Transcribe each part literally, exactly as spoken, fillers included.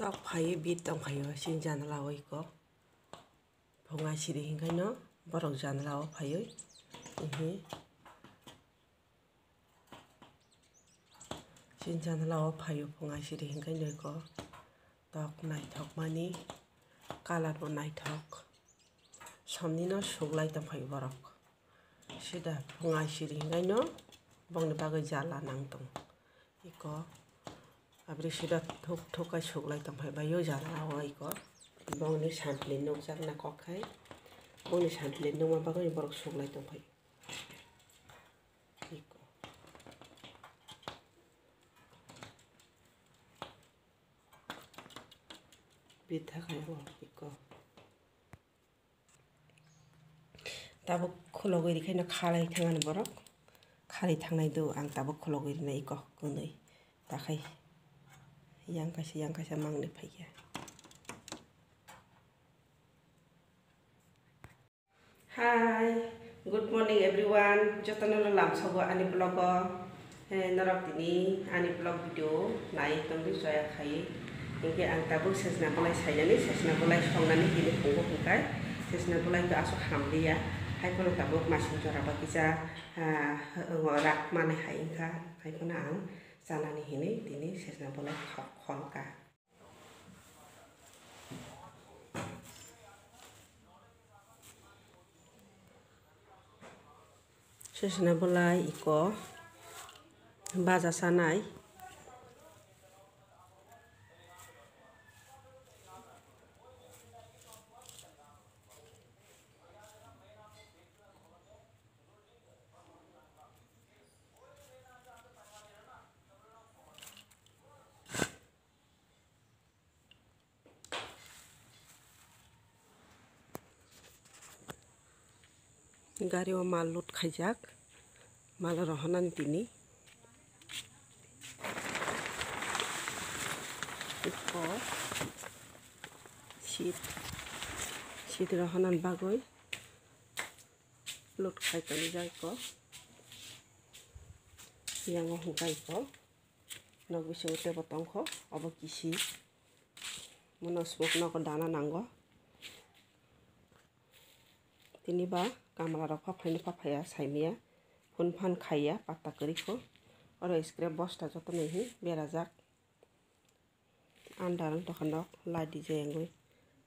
Tok phaiwi bit tong phaio, chini janala o iko. Phunga siri hinkaino borok janala o phaiwi. Ihi. Chini janala o phaio phunga siri hinkaino iko. Tok naithokmani, colour bo naithok. Somni no suklai tongphai borok. Sida phunga siri hinkaino bongni bagwi jala nang tong. Iko abri sida thuk thuk kai suklai tongphai baio jala o iko. Bongni sampli nukjakna kok khai. Bongni sampli nukma bagwi borok suklai tongphai. Iko. Bitha khai o iko. Tabuk khulogwi rikhaino khalai thangani borok. Khalai thangnai do ang tabuk khulogwi rinai iko kwnwi. Takhai yang kaisa yang kaisa mangni phaikha. Hi, good morning everyone. Jotono no lamsogo ani vlog o. Eh, norok tini ani vlog video nai tongdi joya khai. Hinkhe ang tabuk sesna bolai sainani, sesna bolai songnani tini phungo hwnkhe sesna bolai khe aswk hamliya. Haiphano tabuk masing jora ba kisa, ah, rak manwi hai wngkha. Haiphano ang chanani hinwi tini sesna bolai kho-, kholka. Sesna bolai iko baja sanai. Gari o mal load khaijak, mal rohornani tini. Iko seat, seat rohornani bagwi load khai tonijak iko. Yang o hwnkha iko. Nok bisingo teibo tongkho, obo kisi. Bono smoke nogo dana nango. Tini ba kamla rok pha phaino pha phaiya saimaya. Phun phan khaiya patta kwrwi kho. Oro scrap bosta jotono hi berajak. Andar wng tongkha nok light dijayangwi.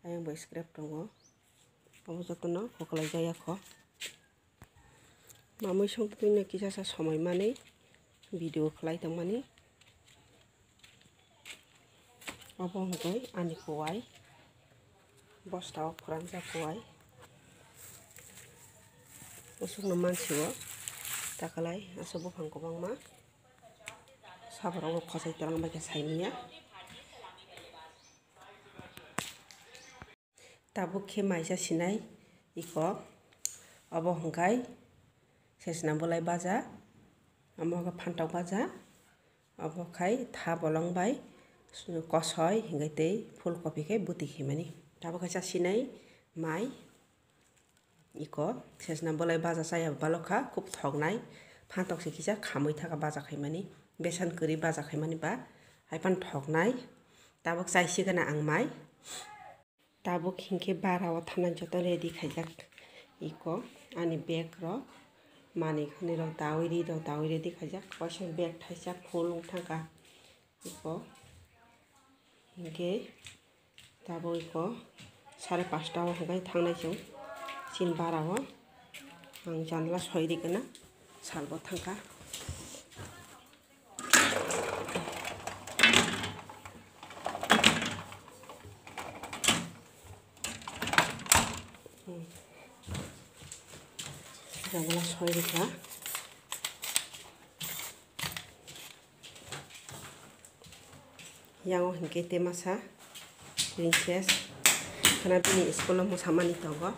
Ayang bo scrap tongo. Obo jotono kwklai jaya kho. Mamui songtwino kisa sa somoi manwi video khlai tongmani. Obo hwnkhe ani kuwai. Bosta o phuranjak kuwai. Usukno mansio takalai aswk buphang kwbangma. Saborok bo khosai twlang bai khe saimanya. Tabuk khe maisa sinai iko, obo hwnkhe sesna bolai baja, omo khe phantok baja, obo khai tha bolong bai kosoi hwnkhe tei phul kopi khe bwtwi khaimani. Tabuk khe cha sinai mai iko sesna bolai baja chaya balokha, khub thoknai, phantok se kisa khamwi thaka baja khaimani, besan kwrwi baja khaimani ba haiphano thoknai. Tabuk chai sigana ang mai. Tabuk hinkhe bara o thana joto ready khaijak. Iko ani bag rok, manwi khani rok dawi ri rok dawi ready khaijak. Waisa bag thaisa full wng thangkha. Iko hinkhe tabuk iko sare pasta o hwnkhe thangnai chwng chini bara o. Ang janala soi ri gana salbo thangkha. Janala soi rikha. Yang o hinkhe temasa princess khana bini school o mosamani tongo.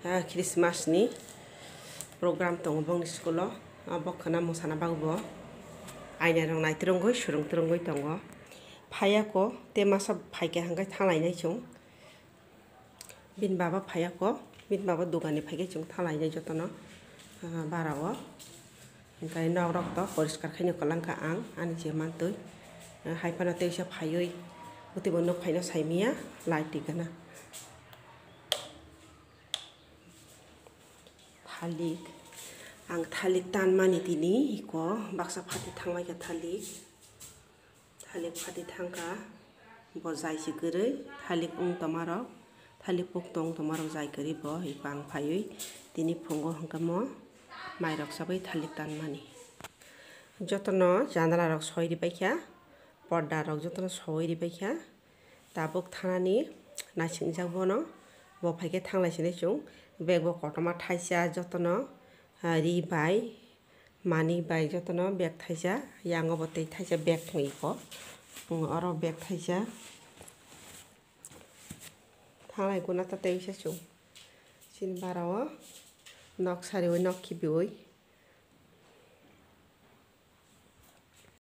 Ha, Christmas ni program tongo bongni school o. Abo khana mosana bagwi bo aina rok nai twrwngwi swrwng twrwngwi tongo. Phaiya ko temasa phaikha hwnkhe thanglainai chwng. Bini baba phaiya ko, bini baba dogani phaikhe chwng thanglainai jotono, ah, bara o. Hinkhe nok rok to poriskar khaino kwlangkha ang ani je mantwi. Ah, haiphano teisa phaiwi Teibo nuk phaino saimaya light tikana. Thalik. Ang thalik tanmani tini iko baksa phati thanglaikha thalik. Thalik phati thangkha bo jai se kwrwi. Thalik wng tomarok, thalik puk tong tomarok jai kwrwi bo iko ang phaiwi tini phungo hwnkhe mo mairok chabai thalik tanmani. Jotono janala rok soi ribaikha, porda rok jotono soi ribaikha. Tabuk thanani naisingjak bono, bo phaikhe thanglai sinai chwng. Bag bo kotorma thaisa jotono, ah, ri bai, manwi bai jotono bag thaisa, yango bo tei thaisa bag thwng iko. Oro bag thaisa. Thanglai guna ta tei wngsa chwng. Chini bara o nok sariwi nok khibiwi.